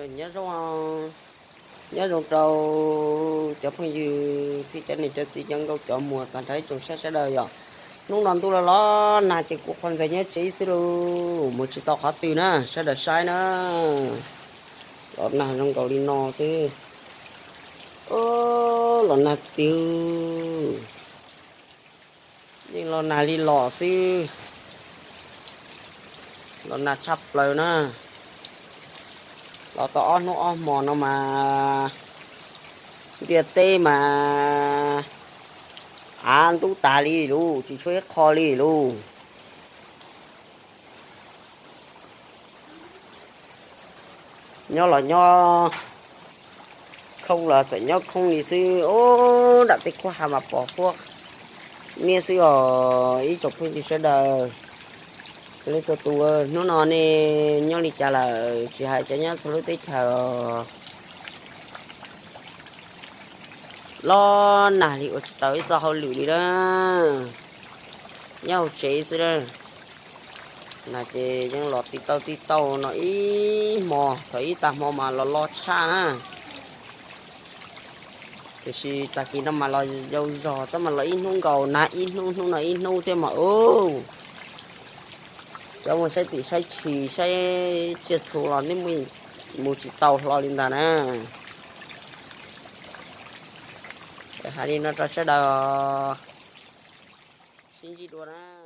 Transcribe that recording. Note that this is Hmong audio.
Nyob zoo, nyob zoo rau cov phooj ywg thiab cov niam cov txiv cov nkauj cov muam tag nrho ib tsoom saib sawv daws yom. Hnub no ntuj los los nag ces kuv qhuav ntxeev nyob tsev xwb lauj, mus tsis tau qhov twg na, sawv daws saib na. Los nag zoo nkaus li no xwb. Los nag tiag, yeej los nag li los xwb. Los nag tshaj plaws na. Los tau ob hnub ob hmo no mas ntiaj teb mas av ntub tas li lauj, tsis tshuav ib qho li lauj. Nyob los nyob, khoob los txawm nyob khoob li xwb. Ub, nram tej kwj ha mas pos huab niaj xwb os ib tsoom phooj ywg sawv daws. Li tus tus hnub no nej nyob li cas lawm, tsis hais cov nyob txhua lub teb chaws. Los nag li ua tsis tau ib txoj hauj lwm li na, nyob hauv tsev xwb na. Nag ces yeej los tib tauj tib tauj no ib hmo, thaum ib tag hmo mas los los tshaj na. Tiam sis tag kis no mas los yau zog, tab mas los ib hnub nkaus, nag ib hnub, hnub no ib hnub thiab mas ub. Cov mus saib tim saib tshis saib tsiaj txhu los neb mus tsis tau hlo li ntag na. Hais li no rau sawv daws, sib ntsib dua na.